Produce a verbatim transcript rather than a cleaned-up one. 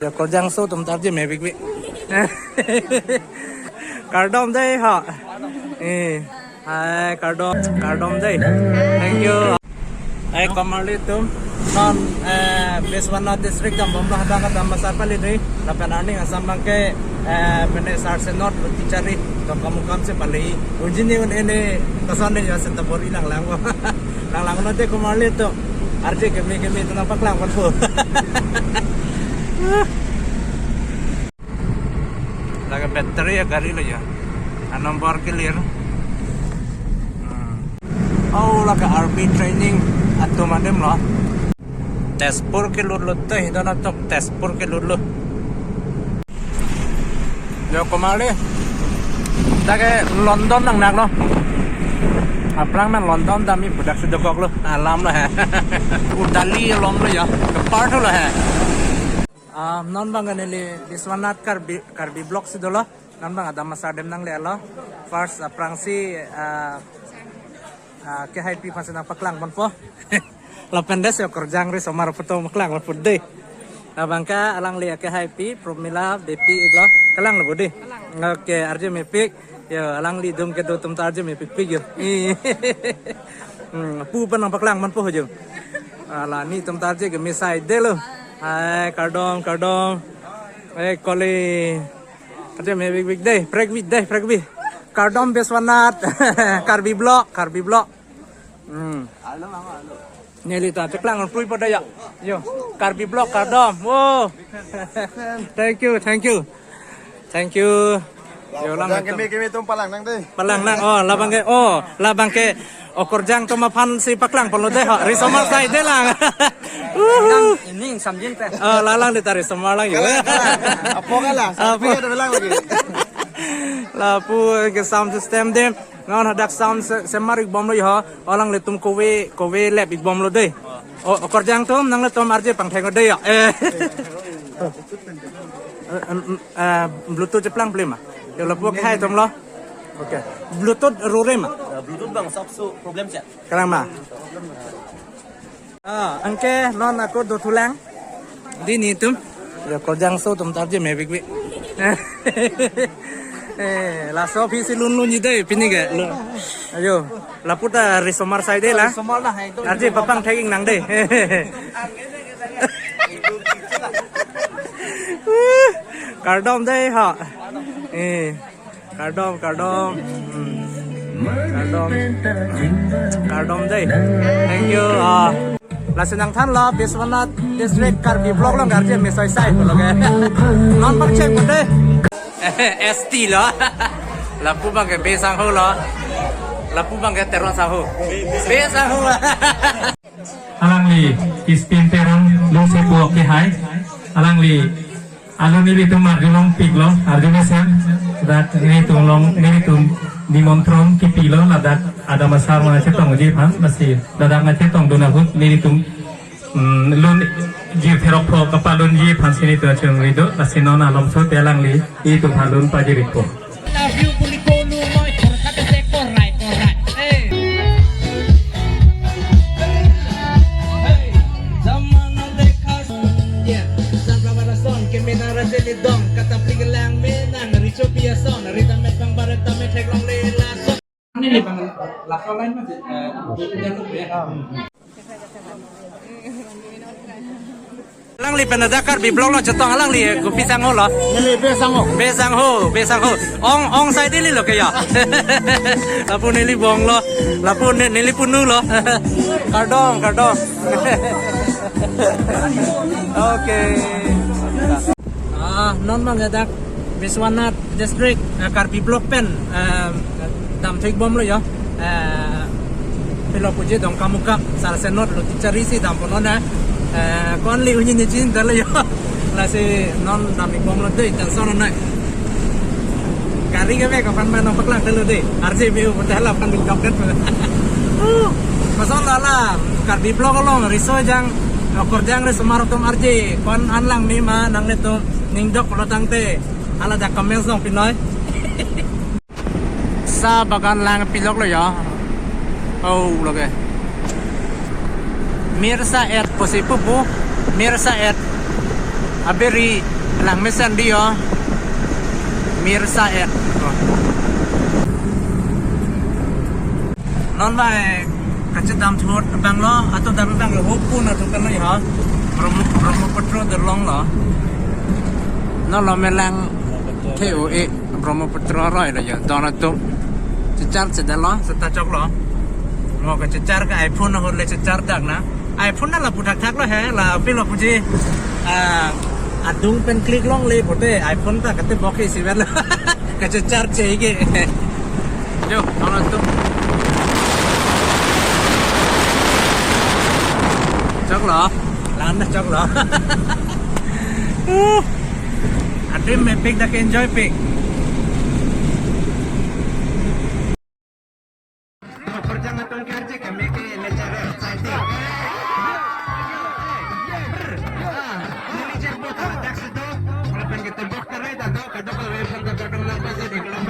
Ya, Korjangso atum ta arje mepik pi. Kardom dei ho. Eh, hai, kardom, kardom dei. Thank you. Hai, komarli atum. Non, eh, Biswanath district dambomlo, hadak Adamasar pali dei. Lapen arni asam abangke, eh, pene Sarsenot Luticharli Dongkamukam si pali. Unji ne un-e ne koson ne yo senta bor-i lang lang. Lang lang non te komarli atum. Arje keme keme atum nangpaklang ponpo. Lake battery agari lo ya. A number clear. Hmm. Oh, lake army training atum adim lo. Tezpur kelutlo te, hidon atum Tezpur kelutlo. Yo, komarli. Dak ke London nangnak lo. Aphrang nang London dam-i pu dak si dokoklo. Alam lo he. Ur Delhi along lo ya. Kepar lo he. Ah, non abang neli Biswanath Karbi, Karbi Block si dolo. Non abang Adamasar adim nanglelo. First, ah, aphrangsi, ah, ah, kehaipi aphansi nangpaklang ponpo. Lapen dei si Korjang risomar atum paklang ponpo dei. Labang ke alangli akehaipi, Promila Beypi iklo. Kalang lo budi. Kalang. Oke, arje mepik. Yo, alangli dum kedo atum ta arje mepik pik yo. Hmm, pu pen nangpaklang ponpo ho jo. Ala, netum ta arje keme sai dei lo. Hai, kardom, kardom. Eh, koli. Arje mepik pik dei, prekpi dei, prekpi. Kardom Biswanath, Karbi Block, Karbi Block. Hmm. Neli ta cheklang puipo dei ya. Yo, Karbi Block kardom. Wo. Thank you, thank you. Thank you. Yo, lang keme keme atum palang nang dei. Palang nang. Oh, labang ke. Oh, labang ke. Oh, Korjang atum aphansi paklang ponlo dei ho. Risomar sai dei lang. Uhu. Nang ining samjin pe. Oh, la lang dei ta risomar lang yo. Apo kalang. Apo. Sampai ada lang lagi. Lapu ke sound system dei. Non hadak sound se-, semar-ik bomlo yo. Alanglitum kove, kove lep-ik bomlo dei. Oh, oh, Korjang atum, nanglitum arje pangtheng dei yo. Eh. Eh, em, em, eh, Bluetooth cheplang pli ma. Yo, lapu kehai atum lo. Oke. Bluetooth rore ma. Eh, Bluetooth abang sop so problem siya. Kalang ma. Ah, anke non ako dothulang. Dei netum. Ya, Korjangso atum ta arje mepik pi. Eh, laso aphi si lunlunji dei pini ke. Lo. Ayo, lapu ta risomar sai dei la. Risomar la hai to. Arje papangthek-ik nang dei. Kardom dei ho. Eh. Kardom, kardom. Hmm. Kardom. Kardom dei. Thank you. Ah. Lasi nangthanlo Biswanath District Karbi Block along arje mesai sai pulo ke. Non pangcheng pute. S T lo. Lapu abangke Bey Sangho lo. Lapu abangke Teron Sangho. Bey Sangho. Alangli Christine Teron lungsepo kehai. Alangli alun nelitum arjulongpiklo, arjumesen. Dak nelitum along nelitum nimontron kipilo ladak Adamasar nangchetongji aphan, lasi ladak nangchetongdun ahut nelitum, mm, lun jirthe rokpho kapalunji aphansi nelitum achung rido, lasi non alomso te alangli nelitum aphan lun pajirpo. Love you, puli kolu, moi, thor khat se korai, korai. Hey. Hey. Zamana dekha. Yeah. Sunflower ason, keme nang rajeli dong, katapli kelang me nang, richo pi ason, rita met bang baret ta me theklongle lason. Ini nih bang, lason lain masih, eh, yang lebih ya. Alangli pen hadak Karbi Block along chetong alangli, eh, kopi sangho lo? Neli Bey Sangho. Bey Sangho, Bey Sangho. Ong, ong sai dei lo ke ya. Lapu neli bonglo, lapu ne-, neli punulo. Kardom, kardom. Oke. Ah, non abang hadak Biswanath District, eh, Karbi Block pen, eh, damthu-ik bomlo yo. Eh, pilo puji Dongkamukam, Sarsenot Luticharli si dampo non, eh. Eh, ko-anli unji ne chinidetlo yo. Lasi non dam-ik bomlo dei, tension non. Gari kevek aphan ma nangpaklangdetlo dei. Arje me-u pute hala aphan dukdok det. Uh, koson hala Karbi Block along riso jang, Korjang risomar atum arje ko-an lang me ma nanglitum ning dok pulo tangte, hala dak comments dong pinoi. Sa bagan lang piloklo ya. Oh, lake. Mirsa et pusi pupu. Mirsa et. Aberi Lang mesen di ho. Mirsa et. Non bai kachedam thot abanglo, atum dam abanglo, hopun atum kan lo ho. Brahma-, Brahmaputra derlong lo. Non lo melang T O A Brahmaputra roi lo jo, don atum. Chechar chedetlo, seta choklo. Mo kachechar ke iPhone ahut le chechar dak na. iPhone na lapu thakthak lo he, la pilo puji. Ah, adung pen click longle pote iPhone ta kate bok ke isivet lo. Kachechar che ke. Jo, ano tu. Choklo. Lan na choklo. Uh. Adim mepik dak enjoy pik. Perjang atum kerja kami ke nature exciting. Ah, ini jackpot, dak situ. Kalau pengen ketebak terai, dak, dak, dak, kalau pengen ketebak terai, dak, dak, dak,